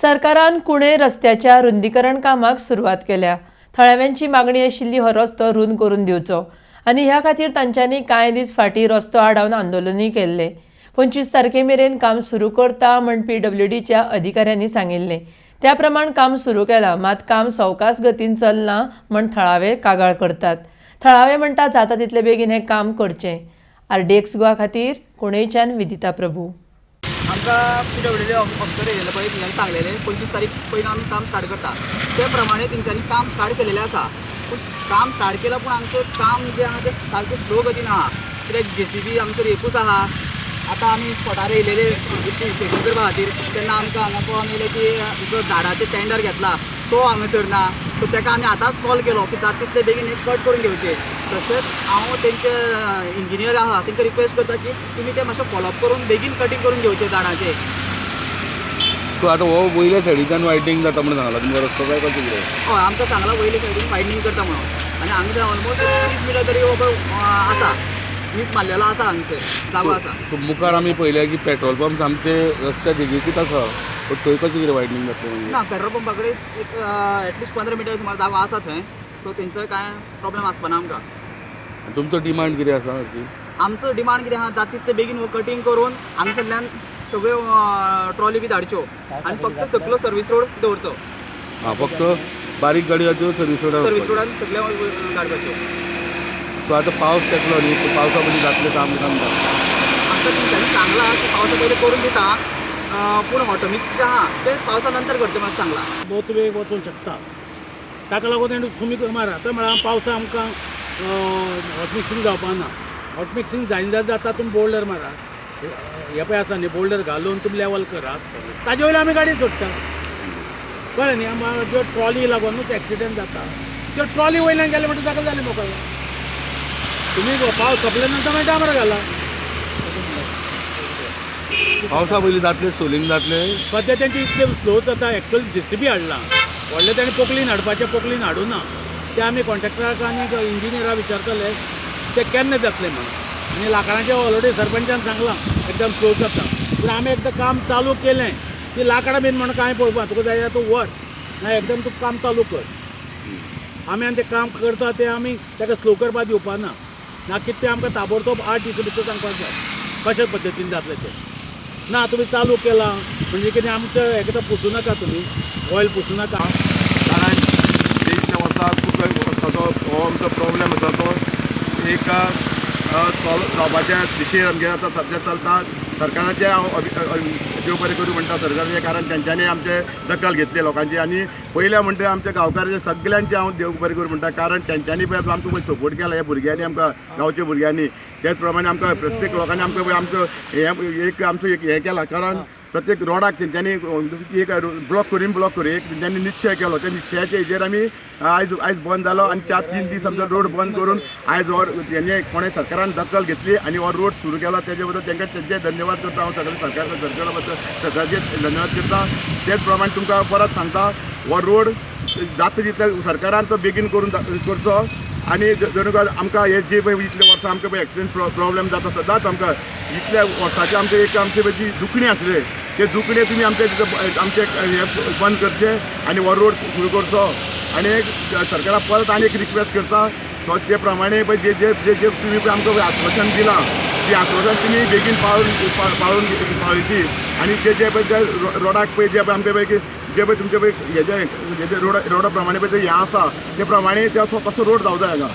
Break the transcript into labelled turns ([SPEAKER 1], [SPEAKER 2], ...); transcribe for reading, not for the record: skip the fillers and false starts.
[SPEAKER 1] सरकारान कुणे रस्त्याच्या रुंदीकरण कामाक सुरवात केल्या. थळाव्यांची मागणी आशिल्ली हो रस्तो रुंद करून दिवचो आनी ह्या खातीर तांच्यांनी कांय दीस फाटीं रस्तो आडावन आंदोलनूय केल्लें. 25 तारखे मेरेन काम सुरू करता म्हण पीडब्ल्यूडीच्या अधिकाऱ्यांनी सांगिल्लें. त्या प्रमाण काम सुरू केलां, मात काम सवकास गतीन चल्लां म्हण थळावे कागाळ करतात. थळावे म्हणटात, जाता तितले बेगीन हें काम करचें. आरडीएक्स गोवा खातीर कुणेच्यान विदिता प्रभू.
[SPEAKER 2] आमकां पीडब्ल्यूडी ऑफिसर येयल्ले पळय, तेंच्यांनी सांगलेलें 25 तारीख पयलीं आमी काम स्टार्ट करता. ते प्रमाणे तेंच्यांनी काम स्टार्ट केलेलें आसा. पूण काम स्टार्ट केलां, पूण आमचें काम जें आहा तें सारकें स्लो गतीन आहा, कित्याक जेसीबी हांगसर एकूच आहा. आतां आमी स्पॉटार येयलेले इन्स्पेक्शन करपा खातीर, तेन्ना आमकां हांगा पळोवन येयलें की जो झाडाचें टेंडर घेतला तो हांगासर ना. सो ताका आमी आतांच कॉल केलो की जाता तितले बेगीन एक कट करून घेवचें. तशेंच हांव तेंचे इंजिनियर आहा तेंकां रिक्वेस्ट करता की तुमी ते मातशें फॉलोअप करून बेगीन कटींग करून घेवचें झाडांचें.
[SPEAKER 3] सो आतां हो वयल्या सायडीच्यान वायडनींग जाता म्हणून सांगला तुमकां रस्तो काय कशें कितें?
[SPEAKER 2] हय, आमकां सांगलां वयले सायडीन वायडनींग करता म्हणून आनी हांगसर ऑलमोस्ट 30 मिटर तरी हो पळय आसा, मीस मारलेलो आसा, हांगसर जागो आसा.
[SPEAKER 3] सो मुखार आमी पळयलें की पेट्रोल पंप सामके रस्त्या देगेकूच आसा, बट थंय कशें कितें वायडनींग जातलें म्हणजे?
[SPEAKER 2] ना, पेट्रोल पंपा कडेन एक एटलिस्ट 15 मिटर सुमार जागो आसा थंय. सो तेंचो कांय प्रॉब्लेम आसपाना आमकां.
[SPEAKER 3] आनी तुमचो डिमांड कितें आसा की?
[SPEAKER 2] आमचो डिमांड कितें आहा, जाता तितले बेगीन हो कटींग करून हांगसरल्यान सगळ्यो ट्रॉली बी धाडच्यो आनी फक्त सकलो सर्वीस रोड दवरचो.
[SPEAKER 3] आं, फक्त बारीक गाडी त्यो सर्वीस रोडार?
[SPEAKER 2] सर्वीस रोडान सगळ्यो धाडपाच्यो.
[SPEAKER 3] सो आतां पावस तेकलो न्ही, सो पावसा पयलीं जातलें काम काम जातलें?
[SPEAKER 2] आमकां तेंच्यांनी सांगलां की पावसा पयलीं करून दिता, पूण ऑटोमिक्स जें आहा तें पावसा नंतर करचें म्हणून सांगलां.
[SPEAKER 4] बोथ वे वचूंक शकता. ताका लागून तेणी तुमी मारा तर म्हळ्यार पावसा आमकां हॉट मिक्सिंग जावपा ना. हॉट मिक्सिंग जायना जाता, तुमी बोल्डर मारा. हे पळय आसा न्ही, बोल्डर घालून तुमी लेवल करात, ताजे वयल्यान आमी गाडी सोडटा. कळ्ळें न्ही? आमकां ज्यो ट्रॉली लागूनच एक्सिडंट जाता. त्यो ट्रॉली वयल्यान गेले म्हणटकीर ताका जालें मोकळें. तुमी पावस सोंपले नंतर मागीर डांबर घाला.
[SPEAKER 3] पावसा पयलीं जातलें सोलिंग जातलें?
[SPEAKER 4] सद्या तेंचे इतले स्लो जाता. एक्चुअली जेसीबी हाडला, व्हडलें ताणें पोकलीन हाडपाचें, पोकलीन हाडूना. ते आमी कॉन्ट्रॅक्टराक आनी इंजिनियराक विचारतले ते केन्ना जातले म्हणून. आनी लांकडाचें ऑलरेडी सरपंचान सांगलां, एकदम स्लो जाता. पूण आमी एकदां काम चालू केलें की लांकडां बीन म्हणून कांय पळोवपा. तुका जाय जाल्यार तूं व्हर, ना एकदम तूं काम चालू कर. आमी आनी तें काम करता तें आमी ताका स्लो करपाक दिवपा ना. ना कितें तें आमकां ताबडतोब 8 दिसां भितर सांगपाक जाय कशे पद्दतीन जातलें तें. ना तुमी चालू केलां म्हणजे कितें, आमचें हेका पुसूं नाका, तुमी ऑयल पुसूं नाका.
[SPEAKER 5] कारण ते इतल्या वर्सां, खूब वर्साचो हो आमचो प्रॉब्लेम आसा, तो एक सॉल्व जावपाच्या दिशेन आमगे आतां सद्या चलता. सरकाराचे हांव देव बरें करूं म्हणटा सरकाराचें, कारण तेंच्यांनी आमचे दखल घेतली लोकांची. आनी पयलें म्हणटा आमच्या गांवकाराचे सगल्यांचे हांव देव बरें करूं म्हणटा, कारण तेंच्यांनी पळय आमकां पळय सपोर्ट केला ह्या भुरग्यांनी, आमकां गांवच्या भुरग्यांनी. त्याच प्रमाणे आमकां प्रत्येक लोकांनी आमकां पळय आमचो हें एक आमचो एक हें केला, कारण प्रत्येक रोडाक तेंच्यांनी एक ब्लॉक करून ब्लॉक करून एक तेंच्यांनी निश्चय केलो. त्या निश्चयाच्या हेजेर आमी आयज आयज बंद जालो आनी 4-3 दीस आमचो रोड बंद करून आयज हो तेणे कोणें सरकारान दखल घेतली आनी हो रोड सुरू केलो. तेजे बद्दल तांकां तेंचे धन्यवाद करता हांव. सगळे सरकार सरकारा बद्दल सरकाराचे धन्यवाद करता. तेच प्रमाणे तुमकां परत सांगता, हो रोड जाता तितले सरकारान तो बेगीन करून करचो. आनी जणू काय आमकां हे जे पळय इतले वर्सां आमकां पळय एक्सिडंट प्रॉब्लेम जाता सदांच आमकां, इतल्या वर्साचे आमचे एक आमचे पळय जी दुखणी आसले ते दुखणे तुमी आमचे आमचे हे बंद करचे आनी हो रोड सुरू करचो. आनी एक सरकाराक परत आनी एक रिक्वेस्ट करता, तो ते प्रमाणे पळय जे जे जे जे तुमी पळय आमकां आश्वासन दिलां, ती आश्वासन तुमी बेगीन पाळून पाळून पाळची. आनी जे जे पळय ते रोडाक पळय जे पळय आमचे पळय की जे पळय तुमचे पळय हेजे हेजे रोडा रोडा प्रमाणे पळय ते हें आसा ते प्रमाणे ते असो कसो रोड जावं जाय हांगा.